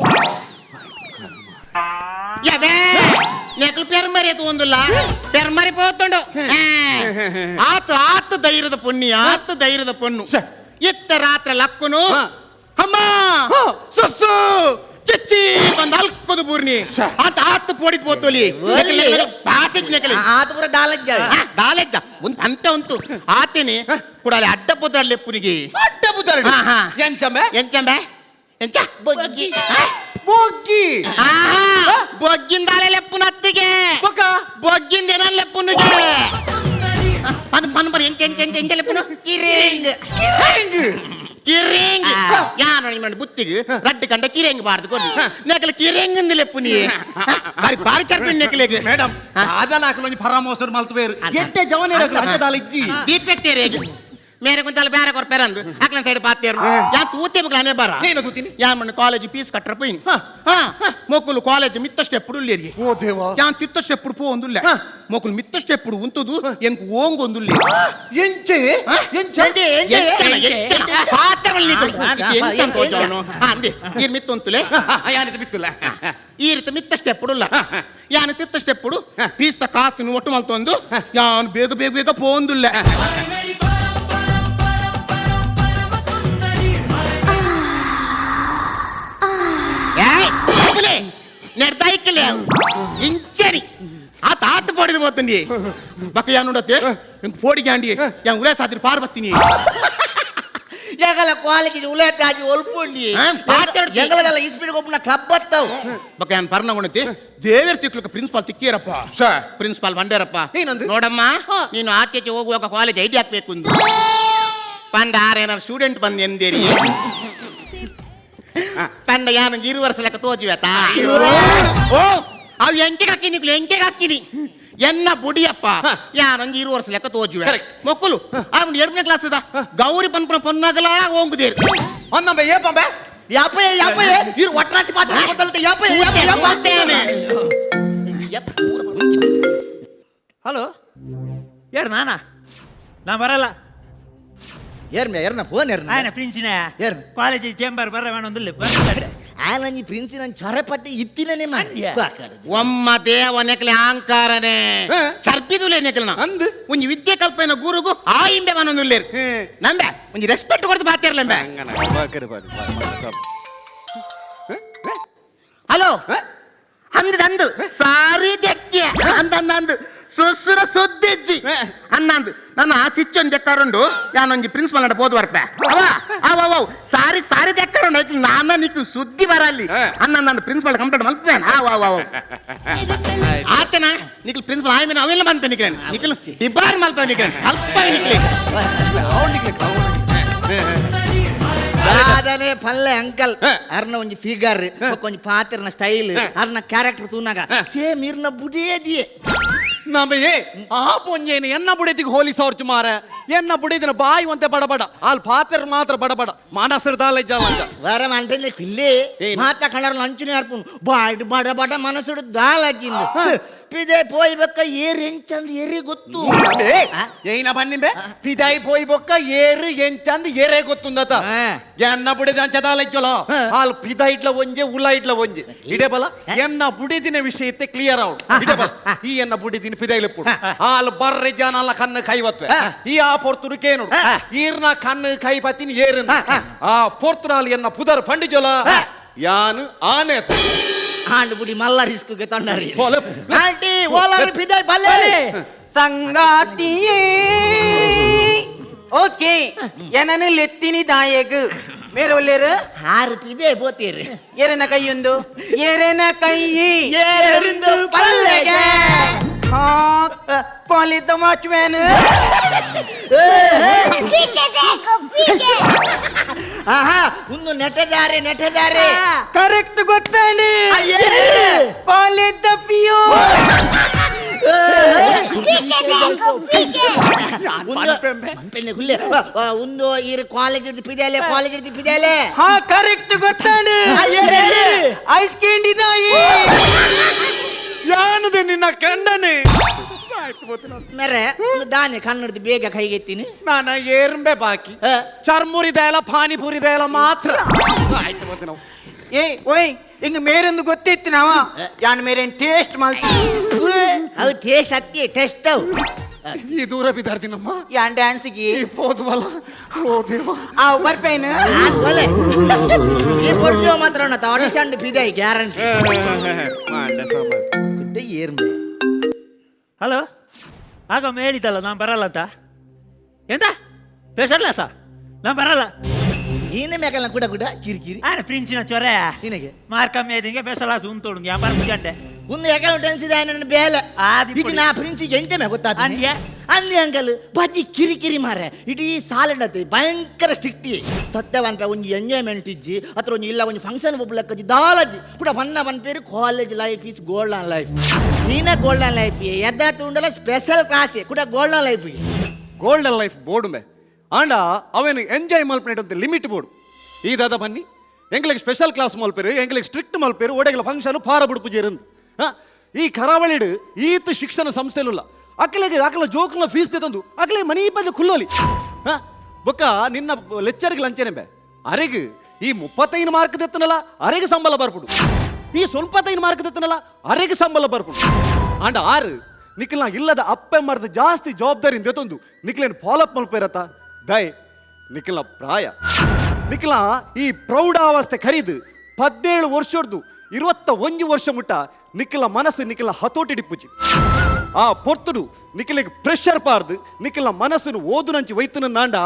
ಯಬೇ ನೆಕಲ್ ಪೆರ್ಮರಿ ಅದು ಒಂದುಲ್ಲ ಪೆರ್ಮರಿ ಪೋತುಂಡು. ಆತು ಆತು ಧೈರ್ಯದ ಪೊನ್ನಿ ಆತು ಧೈರ್ಯದ ಪೊನ್ನು ಇತ್ತ ರಾತ್ರಿ ಲಕ್ಕುನು ಅಮ್ಮ ಸುಸ್ಸು ಚಿಚ್ಚಿ ಬಂದು ಅಲ್ಕದು ಬೂರ್ನಿ ಆತ ಆತು ಪೋಡಿದ್ ಪೋತೋಲಿ ಪಾಸೇಜ್ ನೆಕಲಿ ಆತ ಪೂರ ದಾಲಜ್ಜ ದಾಲೆಜ್ಜ ಒಂದು ಪಂಪೆ ಉಂಟು ಆತೇನೆ ಕುಡಾಲೆ ಅಡ್ಡ ಪುದರ್ಲೆ ಪುನಿಗೆ ಅಡ್ಡ ಪುದರ್ ಎಂಚಂಬೆ ಎಂಚಂಬೆ ಎಂಚ ಬೊಗ್ಗಿ ಬೊಗ್ಗಿ ಬೊಗ್ಗಿಂದಾಲೆ ಲೆಪ್ಪುನ ಅತ್ತಿಗೆ ಬೊಕ್ಕ ಬೊಗ್ಗಿಂದ ಏನ ಲೆಪ್ಪುನಿಗೆ ಪನ್ ಪನ್ ಪನ್ ಎಂಚ ಎಂಚ ಎಂಚ ಎಂಚ ಲೆಪ್ಪುನು ಕಿರಿಂಗ್ ಕಿರಿಂಗ್ ಕಿರಿಂಗ್ ಯಾನ ನಿಮ್ಮ ಬುತ್ತಿಗೆ ರಡ್ಡು ಕಂಡ ಕಿರಿಂಗ್ ಬಾರ್ದು ಕೊಡಿ ನೆಕಲ ಕಿರಿಂಗ್ ಅಂದ್ ಲೆಪ್ಪುನಿ ಬಾರಿ ಬಾರಿ ಚರ್ಪಿನ ನೆಕಲೆಗೆ ಮೇಡಮ್ ಆದಲ ಹಾಕಲು ಒಂಜಿ ಪರಾಮೋಸರ್ ಮಲ್ತು ಬೇರು ಎಡ್ಡೆ ಜವನೇರ ಅಂಚ ಇಜ್ಜಿ ದೀಪೆತ್ತೇರೆ ಮೇರೆ ಕುಂತಲ್ಲ ಬೇರೆ ಕೊರ್ಪೇರಂದು ಅಕ್ಲನ್ ಸೈಡ್ ಪಾತೇರು ಯಾ ತೂತೆ ಬಗ್ಲಾನೆ ಬಾರ ನೀನು ತೂತೀನಿ ಯಾನ್ ಮಣ್ಣು ಕಾಲೇಜ್ ಫೀಸ್ ಕಟ್ಟರ ಪೋಯಿನ್ ಹಾ ಮೋಕುಲು ಕಾಲೇಜ್ ಮಿತ್ತ ಸ್ಟೆಪ್ ಉಲ್ಲೇರಿಗೆ ಓ ದೇವಾ ಯಾನ್ ತಿತ್ತ ಸ್ಟೆಪ್ ಪೋ ಒಂದುಲ್ಲ ಮೋಕುಲು ಮಿತ್ತ ಸ್ಟೆಪ್ ಉಂತುದು ಎಂಕ್ ಓಂಗ್ ಒಂದುಲ್ಲೆ ಎಂಚೆ ಎಂಚೆ ಎಂಚನ ಎಂಚನ ಪಾತ್ರ ಎಂಚನ ತೋಜವನು ಅಂದೆ ಈರ್ ಮಿತ್ತ ಉಂತುಲೆ ಯಾನಿತ ಮಿತ್ತುಲ್ಲ ಈ ರೀತಿ ಮಿತ್ತ ಸ್ಟೆಪ್ ಉಲ್ಲ ಯಾನ್ ತಿತ್ತ ಸ್ಟೆಪ್ ಪೀಸ್ತ ಕಾಸು ಒಟ್ಟು ಮಲ್ತೊಂದು ಯಾನ್ ಬೇಗ ಬೇಗ ಬೇಗ ಪೋಂದುಲ್ಲ ನೆಡ್ದಾಯ್ಕಲೆ ಇಂಚರಿ ಆ ತಾತ ಪಡಿದು పోతుంది ಬಕ್ಕ ಯಾನ್ ನೋಡತ್ತೆ ಇಂಕ್ ಪೋಡಿಗೆ ಅಂಡಿ ಯಾನ್ ಉಲೇ ಸಾತ್ರಿ ಪಾರ್ಬತ್ತೀನಿ ಎಂಗಲ ಕಾಲೇಜ್ ಉಲೇತಾಜಿ ಒಲ್ಪುಂಡಿ ಎಂಗಲದಲ್ಲ ಇಸ್ಪೀಡ್ ಗೊಪ್ಪನ ಕ್ಲಬ್ ಬತ್ತವು ಬಕ್ಕ ಯಾನ್ ಪರ್ನಗೊಂಡತಿ ದೇವೇರ್ ತಿಕ್ಲಕ ಪ್ರಿನ್ಸಿಪಾಲ್ ತಿಕ್ಕಿರಪ್ಪ ಪ್ರಿನ್ಸಿಪಾಲ್ ಬಂಡೇರಪ್ಪ ನೋಡಮ್ಮ ನೀನು ಆಚೆ ಹೋಗುವಾಗ ಕಾಲೇಜ್ ಐಡಿ ಹಾಕ್ಬೇಕು ಅಂದು ಪಂಡ ಆರೇನಾರು ಸ್ಟೂಡೆಂಟ್ ಬಂದು ಎಂದೇರಿ ಪಂಡ ಯಾನು ಇರು ವರ್ಷ ಲೆಕ್ಕ ತೋಜುವೆತಾ ಓ ಅವು ಎಂಕೆಗೆ ಹಾಕಿನಿ ಎಂಕೆಗೆ ಹಾಕಿನಿ ಎನ್ನ ಬುಡಿಯಪ್ಪ ಯಾನೊಂದು ಇರು ವರ್ಷ ಲೆಕ್ಕ ತೋಜುವೆ ಮೊಕ್ಕಲು ಅವನು ಎರಡನೇ ಕ್ಲಾಸ್ ಇದ ಗೌರಿ ಪನ್ಪುನ ಪೊನ್ನಾಗಲ ಓಂಗುದೇರು ಒಂದಂಬೆ ಏಪಂಬೆ ಯಾಪಯ್ಯ ಯಾಪಯ್ಯ ಇರು ಒಟ್ರಾಸಿ ಪಾತ್ರ ಗೊತ್ತಲ್ಲ ಯಾಪಯ್ಯ ಯಾಪಯ್ಯ ಹಲೋ ಯಾರು ನಾನಾ ನಾ ಬರಲ್ಲ ಏರ್ಮೆ ಏರ್ನ ಫೋನ್ ಏರ್ನ ಆಯನ ಪ್ರಿನ್ಸಿನ ಏರ್ ಕಾಲೇಜ್ ಚೇಂಬರ್ ಬರ ಬೇಡ ಆಲ ನೀ ಪ್ರಿನ್ಸಿ ನನ್ ಚೊರೆಪಟ್ಟಿ ಇತ್ತಿನೇ ಒಮ್ಮ ದೇವ ನೆಕಲೆ ಅಹಂಕಾರನೆ ಚರ್ಪಿದುಲೆ ನೆಕಲ್ನ ಅಂದ್ ಒಂಜಿ ವಿದ್ಯೆ ಕಲ್ಪನ ಗುರುಗು ಆ ಇಂಬೆ ಮನೊಂದುಲ್ಲೇರು ನಂಬೆ ಒಂಜಿ ರೆಸ್ಪೆಕ್ಟ್ ಕೊಡ್ದು ಬಾತಿರ್ಲಂಬೆ ಹಲೋ ಅಂದ್ ಅಂದು ಸಾರಿ ದೆಕ್ಕೆ ಅಂದ ಅಂದ ಅಂದು ಸುಸುರ ಸುದ್ದಿಜ್ಜಿ ಅನ್ನಂದು ನನ್ನ ಆ ಚಿಚ್ಚೊಂದು ದೆಕ್ಕಾರುಂಡು ಯಾನೊಂಜಿ ಪ್ರಿನ್ಸಿಪಲ್ ನಡ ಬೋದು ಬರ್ಪೆ ಅವ ಅವ ಸಾರಿ ಸಾರಿ ದೆಕ್ಕಾರುಂಡು ಐಕ್ ನಾನ ನಿಕ್ಕು ಸುದ್ದಿ ಬರಲ್ಲಿ ಅನ್ನ ನನ್ನ ಪ್ರಿನ್ಸಿಪಲ್ ಕಂಪ್ಲೇಂಟ್ ಮಲ್ಪೇನ ಅವ ಅವ ಅವ ಆತನ ನಿಕ್ಲು ಪ್ರಿನ್ಸಿಪಲ್ ಆಯ್ಮೇನೆ ಅವೆಲ್ಲ ಮನ್ಪೆ ನಿಕ್ಲೇನು ನಿಕ್ಲು ಡಿಬಾರ್ ಮಲ್ಪೆ ನಿಕ್ಲೇನು ಅಲ್ಪ ನಿಕ್ಲಿ ಆದನೆ ಪಲ್ಲೆ ಅಂಕಲ್ ಅರ್ನ ಒಂಜಿ ಫಿಗರ್ ಒಂಜಿ ಪಾತ್ರನ ಸ್ಟೈಲ್ ಅರ್ನ ಕ್ಯಾರೆಕ್ಟರ್ ತೂನಾಗ ಸೇಮ್ ಇರ್ನ ಬುಡೇದಿಯೇ ನಮಗೆ ಆ ಪೊಂಜೇನು ಎನ್ನ ಬುಡತಿಗೆ ಹೋಲಿಸೋರ್ಚು ಮಾರ ಎನ್ನ ಬುಡಿದಿನ ಬಾಯಿ ಒಂತೆ ಬಡ ಬಡ ಅಲ್ಲಿ ಪಾತ್ರ ಮಾತ್ರ ಬಡ ಬಡ ಮನಸ್ಸು ದಾಲ ಇಜ್ಜಾಲಂಜ ವರ ಮನ್ಪೆಂದ್ರೆ ಕಿಲ್ಲಿ ಮಾತ ಕಣರ್ ಲಂಚುನೆ ಅರ್ಪುನು ಬಾಡ್ ಬಡ ಬಡ ಮನಸ್ಸುಡು ದಾಲಜಿಂದು ಪಿದೆ ಪೋಯ್ ಬಕ್ಕ ಏರ್ ಎಂಚಂದ್ ಎರಿ ಗೊತ್ತು ಏನ ಬನ್ನಿಂಬೆ ಪಿದಾಯಿ ಪೋಯ್ ಬೊಕ್ಕ ಏರು ಎಂಚಂದ್ ಏರೇ ಗೊತ್ತುಂದತ ಎನ್ನ ಬುಡಿದ ಅಂಚ ದಾಲ ಇಜ್ಜಲ ಅಲ್ಲಿ ಪಿದ ಇಡ್ಲ ಒಂಜೆ ಉಲ ಇಡ್ಲ ಒಂಜೆ ಇಡೆ ಬಲ ಎನ್ನ ಬುಡಿದಿನ ವಿಷಯ ಇತ್ತೆ ಕ್ಲಿಯರ್ అవుడు ಇಡೆ ಬಲ ಈ ಎನ್ನ ಬುಡಿದಿನ ಪಿದೈಲೆಪ್ಪುಡು ಆಲ್ ಬರ್ರೆ ಜನ ಕಣ್ಣು ಕೈವತ್ವೆ ಈ ಆ ಪೊರ್ತುಡು ಕೇನುಡು ಈರ್ನ ಕಣ್ಣು ಕೈ ಪತ್ತಿನ ಏರು ಆ ಪೊರ್ತುನಾಲ್ ಎನ್ನ ಪುದರ್ ಪಂಡಿಜೊಲ ಯಾನು ಆನೆ ಆಂಡ್ ಬುಡಿ ಮಲ್ಲ ರಿಸ್ಕ್ಗೆ ತೊಂಡರಿ ಆಂಟಿ ಓಲಾರಿ ಪಿದಾಯ್ ಬಲ್ಲೆ ಸಂಗಾತಿಯೇ ಓಕೆ ಏನನು ಲೆತ್ತಿನಿ ದಾಯಗ್ ಮೇರೆ ಒಲ್ಲೇರು ಆರು ಪಿದೆ ಬೋತೀರಿ ಏರನ ಕೈಯೊಂದು ಏರನ ಕೈ ಏರಿಂದ ಪಲ್ಲೆಗೆ ಪಾಲಿದ್ದ ವಾಚ್ಮ್ಯಾನ್ ಆಹಾ ಒಂದು ನೆಟದಾರೆ ನೆಟದಾರೆ ಕರೆಕ್ಟ್ ಗೊತ್ತಾನೆ ಪಾಲಿದ್ದ ಪಿಯೋ ಒಂದು ಇರು ಕಾಲೇಜ್ ಹಿಡ್ದು ಪಿದಾಲೆ ಕಾಲೇಜ್ ಹಿಡ್ದು ಪಿದಾಲೆ ಹಾ ಕರೆಕ್ಟ್ ಗೊತ್ತಾನೆ ಐಸ್ ಕ್ಯಾಂಡಿ ದಾಯಿ ಯಾನದೆ ನಿನ್ನ ಕಂಡನೆ ಮೇರೆ ಒಂದು ದಾನೆ ಕನ್ನಡದ ಬೇಗ ಕೈಗೆತ್ತೀನಿ ನಾನ ಏರ್ಂಬೆ ಬಾಕಿ ಚರ್ಮುರಿ ದೇಲ ಪಾನಿಪುರಿ ದೇಲ ಮಾತ್ರ ಆಯ್ತು ನಾವು ಏ ಓಯ್ ಹಿಂಗ ಮೇರೊಂದು ಗೊತ್ತಿತ್ತು ನಾವ ಯಾನ್ ಮೇರೇನ್ ಟೇಸ್ಟ್ ಮಲ್ತಿ ಅವು ಟೇಸ್ಟ್ ಹತ್ತಿ ಟೆಸ್ಟ್ ಅವು ಈ ದೂರ ಬಿದ್ದಾರ್ದಿನಮ್ಮ ಯಾನ್ ಡ್ಯಾನ್ಸ್ಗೆ ಈ ಪೋದ್ವಲ್ಲ ಓ ದೇವ ಆ ಬರ್ಪೇನು ಒಲೆ ಈ ಕೊಡ್ಲಿಯೋ ಮಾತ್ರ ಆಡಿಷನ್ ಪಿದಾಯಿ ಗ್ಯಾರಂಟಿ ಹಲೋ ಆಗ ಹೇಳಿದ್ದಲ್ಲ ನಾನು ಬರಲ್ಲ ಅಂತ. ಎಂತ ಸ್ಪೆಷಲ್ ಕ್ಲಾಸಾ? ನಾನು ಬರಲ್ಲ. ಈನೆ ಮೇಕಲ್ಲ ಕೂಡ ಕೂಡ ಕಿರಿಕಿರಿ. ಆನೆ ಪ್ರಿನ್ಸಿನ ಚೊರೆ ನಿನಗೆ ಮಾರ್ಕ್ ಕಮ್ಮಿ ಆಯ್ತು, ಸ್ಪೆಷಲ್ ಕ್ಲಾಸ್ ಉಂಟು ಬರ್ಪುಜಂಟೆ. ಒಂದು ಅಕೌಂಟೆನ್ಸಿ ನನ್ನ ಬೇಲೆ ಇದು. ನಾ ಪ್ರಿನ್ಸಿಗೆ ಎಂಚ ಮೇ ಗೊತ್ತಾ? ಅಂದ್ಯ? ಅಂದೆ ಅಂಕಲ್ ಬಜ್ಜಿ ಕಿರಿಕಿರಿ ಮಾರೆ, ಇಡೀ ಸಾಲಡತೆ ಭಯಂಕರ ಸ್ಟ್ರಿಕ್ಟಿ ಸತ್ಯವಂತ. ಒಂಜಿ ಎಂಜಾಯ್ಮೆಂಟ್ ಇಜ್ಜಿ ಅತ್ರ ಒಂಜಿ ಇಲ್ಲ ಒಂಜಿ ಫಂಕ್ಷನ್ ಒಬ್ಬಲಕ್ಕಜ್ಜಿ ದಾಲಜ್ಜಿ ಕೂಡ ಬನ್ನ ಪನ್ಪೇರು. College life is golden life. ನೀನ ಗೋಲ್ಡನ್ ಲೈಫ್ ಎದ್ದಾತು ಉಂಡಲ್ಲ ಸ್ಪೆಷಲ್ ಕ್ಲಾಸ್ ಕೂಡ golden life. Golden life board May ಆಂಡ ಅವೇನು ಎಂಜಾಯ್ ಮಲ್ಪನೇಟ್ ಅಂತ ಲಿಮಿಟ್ ಬೋರ್ಡು. ಈ ದಾದ ಬನ್ನಿ ಎಂಗ್ಲಿಗೆ ಸ್ಪೆಷಲ್ ಕ್ಲಾಸ್ ಮಲ್ಪೇರು, ಎಂಗ್ಲಿಗೆ ಸ್ಟ್ರಿಕ್ಟ್ ಮಲ್ಪೇರು, ಒಡೆಗಳ ಫಂಕ್ಷನ್ ಫಾರ ಬುಡುಪು ಹಾಂ. ಈ ಕರಾವಳಿಡು ಈತ ಶಿಕ್ಷಣ ಸಂಸ್ಥೆಲುಲ್ಲ ಅಕ್ಕಲಿಗೆ ಅಕಲ ಜೋಕ್ಲ ಫೀಸ್ ತಂದು ಅಕಲೆ ಮನಿ ಬದಲು ಕುಲ್ಲೋಲಿ. ಹಾಂ ಬೊಕ್ಕ ನಿನ್ನ ಲೆಕ್ಚರ್ಗೆ ಲಂಚನೆ ಬೆ ಅರೆಗ್ ಈ 35 ಮಾರ್ಕ್ ತೆತ್ತನಲ್ಲ ಅರೆಗೆ ಸಂಬಳ ಬರ್ಪುಡು, ಈ 25 ಮಾರ್ಕ್ ತೆತ್ತನಲ್ಲ ಅರೆಗೆ ಸಂಬಳ ಬರ್ಪುಡು. ಆಂಡ ಆರು ನಿಖಲ್ನ ಇಲ್ಲದ ಅಪ್ಪೆ ಮರದ ಜಾಸ್ತಿ ಜವಾಬ್ದಾರಿ ತಂದು ನಿಖಲೇನು ಫಾಲೋಅಪ್ ಮಲ್ಪೇರತ್ತ ದಯ ನಿಖಲ ಪ್ರಾಯ ನಿಖಲ ಈ ಪ್ರೌಢಾವಸ್ಥೆ ಖರೀದು 17 ವರ್ಷದ್ದು 21 ವರ್ಷ ಮುಟ್ಟ ನಿಖಲ ಮನಸ್ಸು ನಿಖಲ ಹತೋಟಿ ಡಿಪ್ಪುಜಿ. ಆ ಪೊರ್ತುಡು ನಿಖಲಿಗೆ ಪ್ರೆಷರ್ ಪಾರ್ದು ನಿಖಲ ಮನಸ್ಸನ್ನು ಓದು ನಂಚಿ ವೈತನ ನಾಂಡ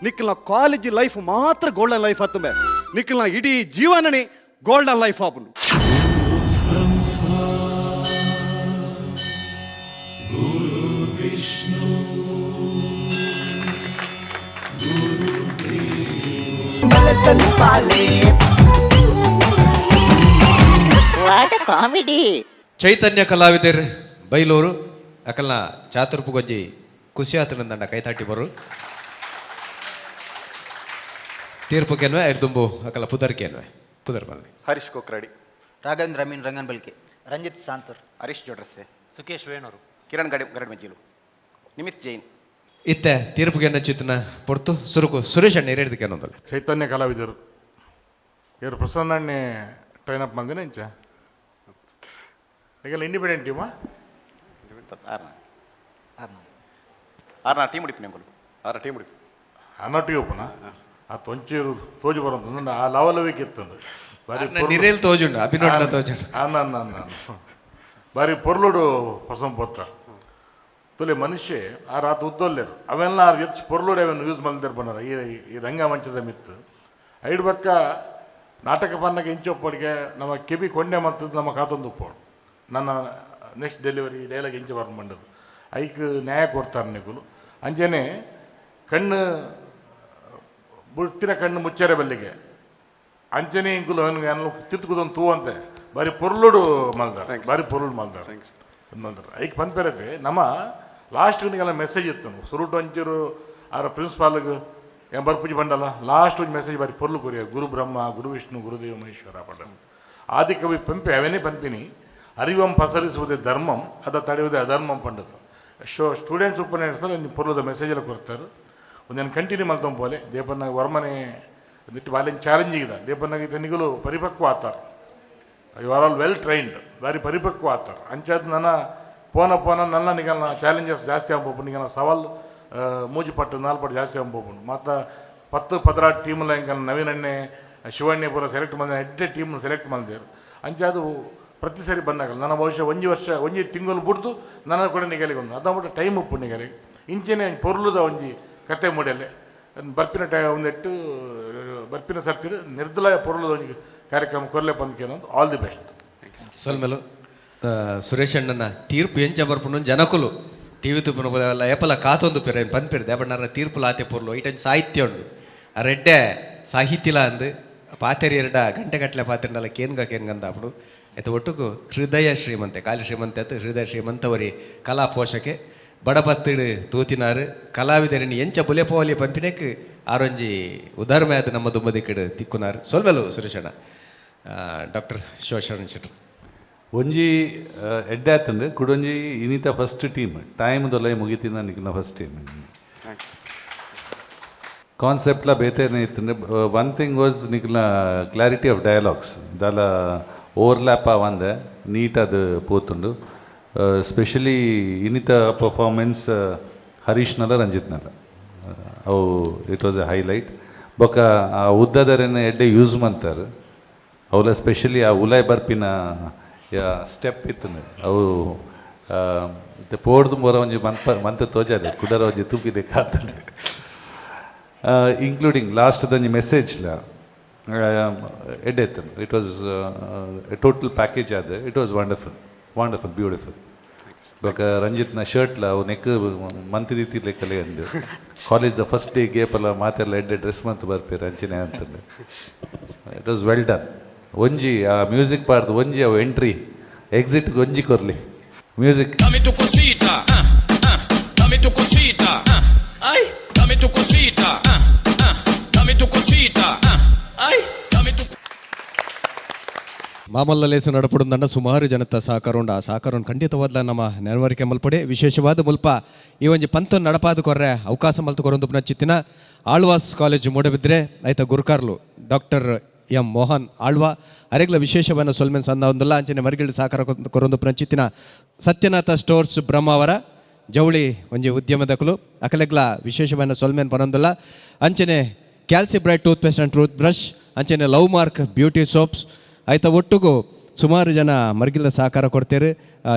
ನಿಖಲ್ನ ಕಾಲೇಜ್ ಲೈಫ್ ಮಾತ್ರ ಗೋಲ್ಡನ್ ಲೈಫ್ ಆತಂಬೆ, ನಿಖಲ್ನ ಇಡೀ ಜೀವನನೇ ಗೋಲ್ಡನ್ ಲೈಫ್ ಆಪುಂಡು. ಕಾಮಿಡಿ. ಚೈತನ್ಯ ಕಲಾವಿದರ್ ಬೈಲೂರು ಅಕಲ್ನ ಚಾತುರ್ಪುಗೊಂಜಿ ಖುಷಿ ಆತನಂದಂಡ ಕೈತಾಟಿ ಬರು ತೀರ್ಪು ಕೆನ್ವೆ ದುಂಬು ಅಕಲ ಪುದರ್ ಕೆನ್ವೆ ಪುದರ್ ಬನ್ನಿ. ಹರೀಶ್ ಕೊಕ್ರಾಡಿ, ರಾಘವೇಂದ್ರ ಅಮೀನ್ ರಂಗನ್ ಬಲ್ಕೆ, ರಂಜಿತ್ ಸಾಂತೂರ್, ಹರೀಶ್ ಜೋಡ್ರಸ್ಸೆ, ಸುಕೇಶ್ ವೇಣೂರು, ಕಿರಣ್ ಗಡಿ ಗರಡ್ಮಜ್ಜಿಲು, ನಿಮಿತ್ ಜೈನ್. ಇತ್ತೆ ತೀರ್ಪುಗೆ ಚಿತ್ತನ ಪೊರ್ತು ಸುರುಕು ಸುರೇಶ್ ಅಣ್ಣ ಎರಡು ಕೆನೊಂದಲ್ಲ. ಚೈತನ್ಯ ಕಲಾವಿದರು ಇವರು ಪ್ರಸನ್ನಣ್ಣೆ ಟ್ರೈನ್ ಅಪ್ ಮಂದಿನ ಇಂಚ ಈಗೆಲ್ಲ ಇಂಡಿಪೆಂಡೆಂಟ್ ಟೀಮಾ? ಆರ್ನ ಟೀಮ್ ಉಡಿಪು ನೆಂಗುಲು ಆರ ಟೀಮ್ ಉಡಿಪು ಅನ್ನ ಟೀ ಓಪನ ಆ ತೊಂಚೂರು ತೋಜು ಬರೋದು ಆ ಲವಲವಿಕೆ ಇತ್ತಂದು ಬಾರಿ ನಿರೇಲ್ ತೋಜುಂಡು ಅಭಿನೋಟ್ಲ ತೋಜುಂಡು. ಅನ್ನ ಬಾರಿ ಪೊರ್ಲುಡು ಪಸಂ ಪೊತ್ತ ತುಲೆ ಮನುಷ್ಯ ಆ ರಾತ್ ಉದ್ದೊಲ್ಲೇರು ಅವೆಲ್ಲ ಆರು ಹೆಚ್ಚು ಪೊರ್ಲುಡು ಅವೆನ್ ಯೂಸ್ ಮಲ್ದೇರು ಬಂದಾರ ಈ ಈ ರಂಗಮಂಚದ ಮಿತ್ತು ಐಡು ಬಕ್ಕ ನಾಟಕ ಪನ್ನಗ ಇಂಚೊಪ್ಪಡಿಗೆ ನಮ್ಮ ಕಿವಿ ಕೊಂಡೆ ಮರ್ತದ್ದು ನಮ್ಮ ಕಾತೊಂದು ಉಪ್ಪೋಡು ನನ್ನ ನೆಕ್ಸ್ಟ್ ಡೆಲಿವರಿ ಡೈಲಾಗ್ ಇಂಚ ಬರ್ದು ಬಂಡದು ಐಕ್ ನ್ಯಾಯ ಕೊಡ್ತಾರೆ ನಿಗುಲು ಅಂಜನೆ ಕಣ್ಣು ಬುಟ್ಟಿನ ಕಣ್ಣು ಮುಚ್ಚರೆ ಬಲ್ಲಿಗೆ ಅಂಚನೆ ಇಂಕುಲು ಅವನಿಗೆ ಅನ್ನ ತಿತ್ಕುದೊಂದು ತೂ ಅಂತೆ ಬಾರಿ ಪೊರ್ಲುಡು ಮಲ್ದಾರ ಬಾರಿ ಪೊರ್ಲುಡು ಮಲ್ದಾರ ಮಲ್ದಾರ ಐಕ್ ಪನ್ಪೆರತೆ ನಮ್ಮ ಲಾಸ್ಟ್ ನಿಗೆಲ್ಲ ಮೆಸೇಜ್ ಇತ್ತು ಸುರುಟು ಒಂಚೂರು ಆರ ಪ್ರಿನ್ಸಿಪಾಲ್ಗೆ ಏನ್ ಬರ್ಪುಜಿ ಬಂಡಲ್ಲ ಲಾಸ್ಟ್ ಒಂದು ಮೆಸೇಜ್ ಬಾರಿ ಪೊರ್ಲು ಕೊರಿಯ ಗುರು ಬ್ರಹ್ಮ ಗುರು ವಿಷ್ಣು ಗುರುದೇವ ಮಹೇಶ್ವರ ಪಂಡ ಆದಿಕವಿ ಪಂಪೆ ಅವೇನೇ ಪಂಪಿನಿ ಅರಿವಂ ಪಸರಿಸುವುದೇ ಧರ್ಮಂ ಅದ ತಡೆಯುವುದೇ ಅಧರ್ಮಂ ಪಂಡದು. ಶೋ ಸ್ಟೂಡೆಂಟ್ಸ್ ಉಪನ್ಯಾಸ ಪೊರ್ಲುದ ಮೆಸೇಜ್ ಎಲ್ಲ ಕೊಡ್ತಾರೆ ಒಂದೇನು ಕಂಟಿನ್ಯೂ ಮಲ್ತೊಂಪೋಲೆ ದೇಪನ್ನ ವರ್ಮನೆ ಒಂದಿಟ್ಟು ಬಾಲ್ಯನ ಚಾಲೆಂಜ್ ಇದೆ ದೇಪನ್ನಾಗ ನಿಗಲು ಪರಿಪಕ್ವ ಆತಾರೆ. You are all well trained ಬಾರಿ ಪರಿಪಕ್ವ ಆತಾರೆ. ಅಂಚಾದ ನನ್ನ ಪೋನ ಪೋನ ನನ್ನ ನಿಗಲ್ನ ಚಾಲೆಂಜಸ್ ಜಾಸ್ತಿ ಆಗ್ಬೋದು ನಿಗಲ್ನ ಸವಾಲ್ ಮೂಜಿ ಪಟ್ಟು ನಾಲ್ಕು ಪಟ್ಟು ಜಾಸ್ತಿ ಆಗ್ಬೋದು. ಮತ್ತು 10 16 ಟೀಮ್ಲ ಹಿಂಗೆ ನವೀನಣ್ಣೆ ಶಿವಣ್ಣೆ ಪೂರ ಸೆಲೆಕ್ಟ್ ಮಾಡಿದ ಎಡ್ಡೆ ಟೀಮ್ ಸೆಲೆಕ್ಟ್ ಮಾಡಿದ್ರು. ಅಂಚಾದು ಪ್ರತಿ ಸರಿ ಬಂದಾಗಲ್ಲ ನನ್ನ ಬಹುಶಃ ಒಂಜಿ ವರ್ಷ ಒಂಜಿ ತಿಂಗಳು ಬಿಡ್ದು ನನ್ನ ಕೂಡ ನಿಗಲಿಗೆ ಒಂದು ಅದ ಬಿಟ್ಟು ಟೈಮ್ ಉಪ್ಪು ನಿಗಲಿಗೆ ಇಂಚೆನೆ ಪೊರ್ಲುದ ಒಂಜಿ ಕತೆ ಮೂಡಲೆ ಬರ್ಪಿನ ಟೈ ಒಂದೆಟ್ಟು ಬರ್ಪಿನ ಸರ್ತಿರು ನಿರ್ದಲ ಪೊರ್ಲುದ ಒಂಜಿ ಕಾರ್ಯಕ್ರಮ ಕೊರ್ಲೆ ಬಂದ್ಕೇನೊಂದು ಆಲ್ the best. ಸೊಲ್ಮೆಲು ಸುರೇಶ್ ಅಣ್ಣನ ತೀರ್ಪು ಎಂಚ ಬರ್ಪುಂಡು ಜನಕುಲು ಟಿವಿ ತುಪ್ಪುನ ಏಪಲ ಕಾತೊಂದು ಪೇರ ಪನ್ಪೇರು ದೇಪಣ್ಣಾರ ತೀರ್ಪುಲ ಆತೆ ಪೊರ್ಲು ಐಟನ್ ಸಾಹಿತ್ಯ ಉಂಡು ಆ ರೆಡ್ಡೆ ಸಾಹಿತ್ಯಲ ಅಂದು ಪಾತೆರಿ ಎರಡ ಗಂಟೆ ಗಟ್ಟಲೆ ಪಾತೆರ್ನಲ್ಲ ಕೇನ್ಗ ಕೇನ್ಗಂದ ಅప్పుడు ಆಯ್ತು ಒಟ್ಟುಗು ಹೃದಯ ಶ್ರೀಮಂತೆ ಕಾಲಿ ಶ್ರೀಮಂತೆ ಆಯ್ತು ಹೃದಯ ಶ್ರೀಮಂತವರಿ ಕಲಾ ಪೋಷಕೆ ಬಡಪತ್ತಿಡು ತೂತಿನಾರು ಕಲಾವಿದರಿನ ಎಂಚ ಬುಲೆಪೋಲಿ ಪಂಪಿನೆಕ್ ಆರೊಂಜಿ ಉದಾಹರಣೆ ಆದ ನಮ್ಮ ದುಮ್ಮದಿಕ್ಕಡು ತಿಕ್ಕುನಾರು. ಸೊಲ್ಮೆಲು ಸುರೇಶಣ್ಣ. ಡಾಕ್ಟರ್ ಶಿವಶರಣ ಶೆಟ್ಟರು. ಒಂಜಿ ಎಡ್ಡೆ ಆತಂಡು ಕುಡೊಂಜಿ ಇನಿತ ಫಸ್ಟ್ ಟೀಮ್ ಟೈಮ್ ದೊಲೈ ಮುಗಿತಿನ ನಿಕ್ನ ಫಸ್ಟ್ ಟೀಮ್ ಕಾನ್ಸೆಪ್ಟ್ಲ ಬೇತೇನೆ ಇತ್ತಂದ್ರೆ ಒನ್ ಥಿಂಗ್ ವಾಸ್ ನಿಕ್ನ ಕ್ಲಾರಿಟಿ ಆಫ್ ಡಯಲಾಗ್ಸ್ ದಾಲ ಓವರ್ಲ್ಯಾಪ್ ಆವಂದೆ ನೀಟ್ ಅದು ಪೋತುಂಡು. ಸ್ಪೆಷಲಿ ಇನ್ನಿತ ಪರ್ಫಾರ್ಮೆನ್ಸ್ ಹರೀಶ್ನಲ್ಲ ರಂಜಿತ್ನಲ್ಲ ಅವು it was A highlight. ಬೊಕ್ಕ ಆ ಉದ್ದದರೇನೆ ಎಡ್ಡೆ ಯೂಸ್ ಮಂತಾರೆ ಅವಲ ಸ್ಪೆಷಲಿ ಆ ಉಲಾಯ್ ಬರ್ಪಿನ ಸ್ಟೆಪ್ ಇತ್ತು ಅವು. ಪೋಡ್ದು ಮೊರ ಒಂಜಿ ಮನ್ಪ ಮಂತ ತೋಜಾಲೆ ಕುಡರ ಒಂಜಿ ತೂಪಿದೆ ಕಾತನೆ ಇನ್ಕ್ಲೂಡಿಂಗ್ ಲಾಸ್ಟ್ ಒಂಜಿ ಮೆಸೇಜ್ಲ ಎಡ್ಡೆತ್ತನು. It was total package ಆದ. It was wonderful, wonderful, beautiful. ಬೊಕ ರಂಜಿತ್ನ ಶರ್ಟ್ಲ ಅವು ನೆಕ್ ಮಂತಿದಿತ್ತಿ ಲೆಕ್ಕಲೆ ಅಂದು ಕಾಲೇಜ್ the first day ಗೇಪಲ್ಲ ಮಾತೆಲ್ಲ ಎಡ್ಡೆ ಡ್ರೆಸ್ ಮಂತ್ ಬರ್ಪೇರು ಅಂಚಿನೆ ಅಂತಂದು. It was well done. ಒಂಜಿ ಆ ಮ್ಯೂಸಿಕ್ ಪಾಡ್ದು ಒಂಜಿ ಅವು ಎಂಟ್ರಿ ಎಕ್ಸಿಟ್ ಒಂಜಿ ಕೊರ್ಲಿ music. Dame tu cosita, dame tu cosita, ay, dame tu cosita, dame tu cosita, ay, dame tu ಮಾಮಲ್ಲ ಲೇಸು ನಡಪಡುಂದಂಡ ಸುಮಾರು ಜನತ ಸಹಕಾರ ಉಂಡು. ಆ ಸಹಕಾರ ಖಂಡಿತವಾದ ನಮ್ಮ ನೆನವರಿಕೆ ಮಲ್ಪಡೆ. ವಿಶೇಷವಾದ ಮುಲ್ಪ ಈ ಒಂಜಿ ಪಂತೊನ್ ನಡಪಾದ ಕೊರ್ರೆ ಅವಕಾಶ ಮಲ್ತು ಕೊರೊಂದು ಚಿತ್ತಿನ ಆಳ್ವಾಸ್ ಕಾಲೇಜ್ ಮೂಡಬಿದ್ರೆ ಆಯ್ತ ಗುರುಕಾರ್ಲು ಡಾಕ್ಟರ್ ಎಂ ಮೋಹನ್ ಆಳ್ವಾ ಅರೆಗ್ಲ ವಿಶೇಷವಾದ ಸೊಲ್ಮೆನ್ ಸಂದ ಒಂದಲ್ಲ. ಅಂಚನೆ ಮರಿಗಿಲ್ಡ್ ಸಹಕಾರ ಕೊರೊಂದು ಚಿತ್ತಿನ ಸತ್ಯನಾಥ ಸ್ಟೋರ್ಸ್ ಬ್ರಹ್ಮಾವರ ಜವಳಿ ಒಂಜಿ ಉದ್ಯಮದಕುಲು ಅಕಲೆಗ್ಲ ವಿಶೇಷವಾದ ಸೊಲ್ಮೆನ್ ಪನೊಂದುಲ್ಲ. ಅಂಚನೆ ಕ್ಯಾಲ್ಸಿ bright tooth paste and tooth brush, ಅಂಚನೆ ಲವ್ ಮಾರ್ಕ್ ಬ್ಯೂಟಿ ಸೋಪ್ಸ್ ಆಯ್ತಾ ಒಟ್ಟುಗು ಸುಮಾರು ಜನ ಮರ್ಗಿಲ್ದ ಸಹಕಾರ ಕೊಡ್ತೇರು.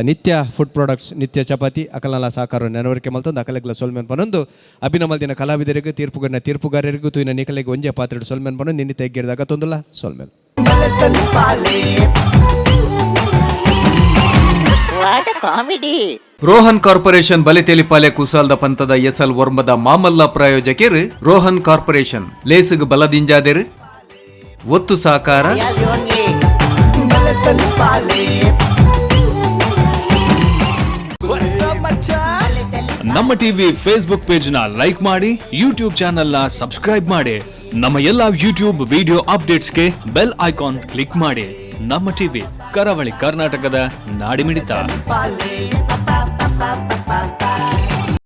ನಿತ್ಯ ಫುಡ್ ಪ್ರಾಡಕ್ಟ್ಸ್, ನಿತ್ಯ ಚಪಾತಿ ಅಕಲಲ್ಲ ಸಹಕಾರ ನೆನವರಿಕೆ ಮಲ್ತೊಂದು ಅಕಲೆಗ್ಲ ಸೊಲ್ಮೆನ್ ಪನೊಂದು ಅಭಿನಮಲ್ದಿನ ಕಲಾವಿದರಿಗೂ ತೀರ್ಪುಗಾರನ ತೀರ್ಪುಗಾರರಿಗೂ ತೂಯಿನ ನಿಕಲೆಗೆ ಒಂಜೆ ಪಾತ್ರೆ ಸೊಲ್ಮೆನ್ ಪನೊಂದು ನಿನ್ನೆ ತೆಗ್ಗಿರಿದಾಗ ತೊಂದುಲ್ಲ ಸೊಲ್ಮೆನ್. ಕಾಮಿಡಿ. ರೋಹನ್ ಕಾರ್ಪೊರೇಷನ್ ಬಲಿತೆಲಿಪಾಲೆ ಕುಸಾಲ್ದ ಪಂತದ ಎಸಲ್ ಒರ್ಂಬದ ಮಾಮಲ್ಲ ಪ್ರಾಯೋಜಕರು ರೋಹನ್ ಕಾರ್ಪೊರೇಷನ್ ಲೇಸುಗ್ ಬಲದಿಂಜಾದೆರು ಒತ್ತು ಸಾಕಾರ. ನಮ್ಮ ಟಿವಿ ಫೇಸ್ಬುಕ್ ಪೇಜ್ ನ ಲೈಕ್ ಮಾಡಿ, ಯೂಟ್ಯೂಬ್ ಚಾನೆಲ್ ನ ಸಬ್ಸ್ಕ್ರೈಬ್ ಮಾಡಿ, ನಮ್ಮ ಎಲ್ಲಾ ಯೂಟ್ಯೂಬ್ ವಿಡಿಯೋ ಅಪ್ಡೇಟ್ಸ್ಗೆ ಬೆಲ್ ಐಕಾನ್ ಕ್ಲಿಕ್ ಮಾಡಿ. ನಮ್ಮ ಟಿವಿ, ಕರಾವಳಿ ಕರ್ನಾಟಕದ ನಾಡಿಮಿಡಿತ. Pa pa pa pa.